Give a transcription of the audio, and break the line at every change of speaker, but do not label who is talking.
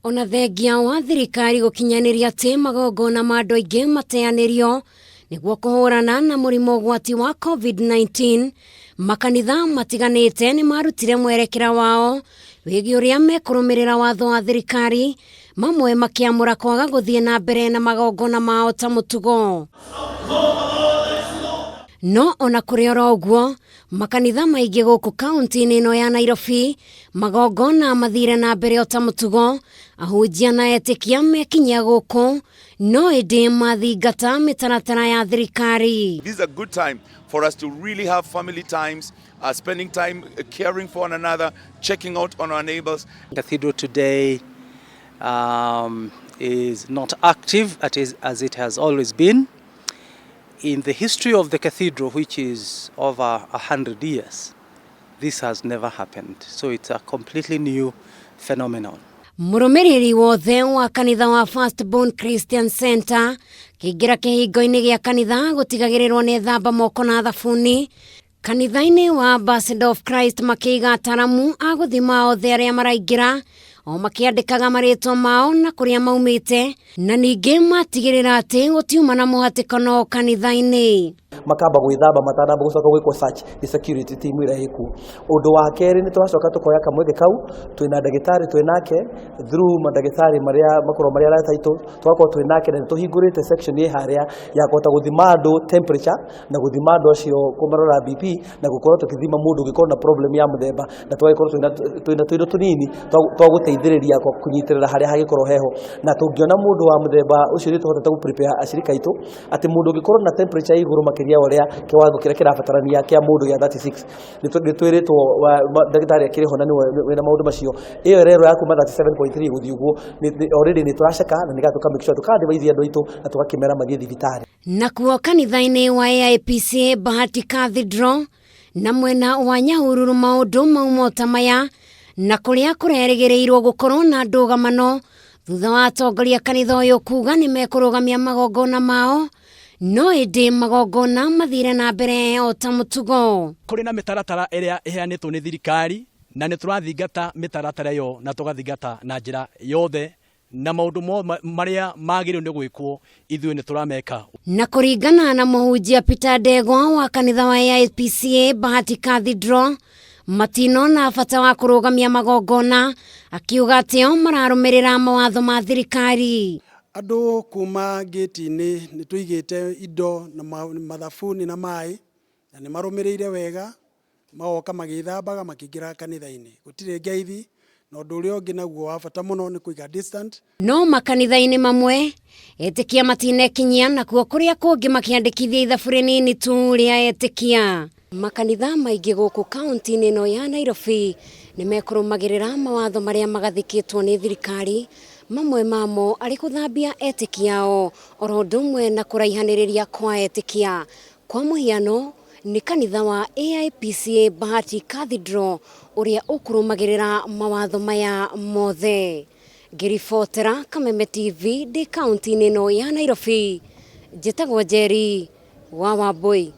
Ona thengia wa thirikari gũkinyanĩria atĩ magongona ma andũ aingĩ mateanĩrio nĩguo kũhũrana na mũrimũ ũgwati wa COVID-19, makanitha matiganĩte nĩ marutire mwerekera wao wĩgiĩ ũrĩa mekũrũmĩrĩra watho wa thirikari, mamwe makĩamũra kwaga gũthiĩ na mbere na magongona mao ta mũtugo. No ona kũrĩ oro ũguo, makanitha maingĩ gũkũ kaunti-inĩ ĩno ya Nairobi magongona mathire na mbere o ta mũtugo, ahunjia na etĩkia mekinyia gũkũ no ĩndĩ mathingata mĩtaratara ya thirikari.
This is a good time for us to really have family times, spending time caring for one another, checking out on our neighbors.
Cathedral today is not active as it has always been. In the history of the cathedral, which is over 100 years, this has never happened. So it's a completely new phenomenon.
Mũrũmĩrĩri wothe wa kanitha wa Firstborn Christian Center kĩingĩra kĩhingo-inĩ gĩa kanitha gũtigagĩrĩrwo nĩ thamba moko na thabuni. Kanitha-inĩ wa Ambassador of Christ makĩiga ataramu a gũthima othe arĩa maraingĩra o makĩandĩkaga marĩtwa mao na kũrĩa maumĩte, na ningĩ matigĩrĩra atĩ gũtiuma na mũhatĩkano kanitha-inĩ.
Makamba gwĩthamba matanamba gũcoka gwĩkwo search nĩ security team ĩrĩa ĩkuo. Ũndũ wa kerĩ, nĩ tũracoka tũkoya kamweke kau twĩna ndagĩtarĩ twĩ nake through mandagĩtarĩ marĩa makorwo marĩ arata aitũ, tũgakorwo twĩ nake na nĩ tũhingũrĩte section ĩ harĩa ya kũhota gũthima andũ temperature na gũthima andũ acio, kũmarora BP na gũkorwo tũkĩthima mũndũ ũngĩkorwo na problem ya mũthemba, na tũgagĩkorwo twĩna tũindo tũnini twa gũteithĩrĩria kwa kũnyitĩrĩra harĩa hangĩkorwo heho. Na tũngĩona mũndũ wa mũthemba ũcio, nĩ tũhotete gũ prepare acirika aitũ atĩ mũndũ ũngĩkorwo na temperature ya igũrũ makĩria ũrĩa kĩwango kĩrĩa kĩrabatarania kĩa mũndũ gĩa 36, nĩ twĩrĩtwo ndagĩtarĩ akĩrĩ ho na nĩwe wĩna maũndũ macio, ĩyo ĩrerwo ya kuma 37.3 gũthiĩ ũguo, already nĩ tũraceka na nĩgetha tũka make sure tũka-advise andũ aitũ na tũgakĩmera mathiĩ thibitarĩ.
Nakuo kanitha-inĩ wa AIPCA Bahati Cathedral na mwena wa Nyahururu maũndũ mauma ta maya, na kũrĩa kũrerĩgĩrĩirwo gũkorwo na ndũgamano thutha wa atongoria kanitha ũyũ kuga nĩ mekũrũgamia magongona mao, no ĩndĩ magongona mathire na mbere o ta mũtugo.
Kũrĩ na mĩtaratara ĩrĩa ĩheanĩtwo nĩ thirikari na nĩ tũrathingata mĩtaratara ĩyo na tũgathingata na njĩra yothe, na maũndũ marĩa magĩrĩirwo nĩ gwĩkwo ithuĩ nĩ tũrameka.
Na kũringana na mũhunjia Peter Ndegwa wa kanitha wa AIPCA Bahati Cathedral, matinona bata wa kũrũgamia magongona, akiuga atĩ o mararũmĩrĩra mawatho ma thirikari.
Andũ kuma ngĩti-inĩ nĩ tũigĩte indo na mathabuni na maĩ, na nĩ marũmĩrĩire wega, magoka magĩthambaga makĩingĩra kanitha-inĩ. Gũtirĩ ngeithi, na ũndũ ũrĩa ũngĩ naguo wa bata mũno nĩ kũiga distant.
No makanitha-inĩ mamwe etĩkia matinekinyia, nakuo kũrĩa kũngĩ makĩandĩkithia ithabu rĩnini tu rĩa etĩkia. Makanitha maingĩ gũkũ kaunti-inĩ ĩno ya Nairobi nĩ mekũrũmagĩrĩra mawatho marĩa magathĩkĩtwo nĩ thirikari, mamwe mamo arĩ gũthambia etĩkia ao oro ũndũ ũmwe na kũraihanĩrĩria kwa etĩkia. Kwa mũhiano nĩ kanitha wa AIPCA Bahati Cathedral ũrĩa ũkũrũmagĩrĩra mawatho maya mothe. Ngĩribotera Kameme TV ndĩ kaunti-inĩ ĩno ya Nairobi, njĩtagwo Njeri wa Wambui.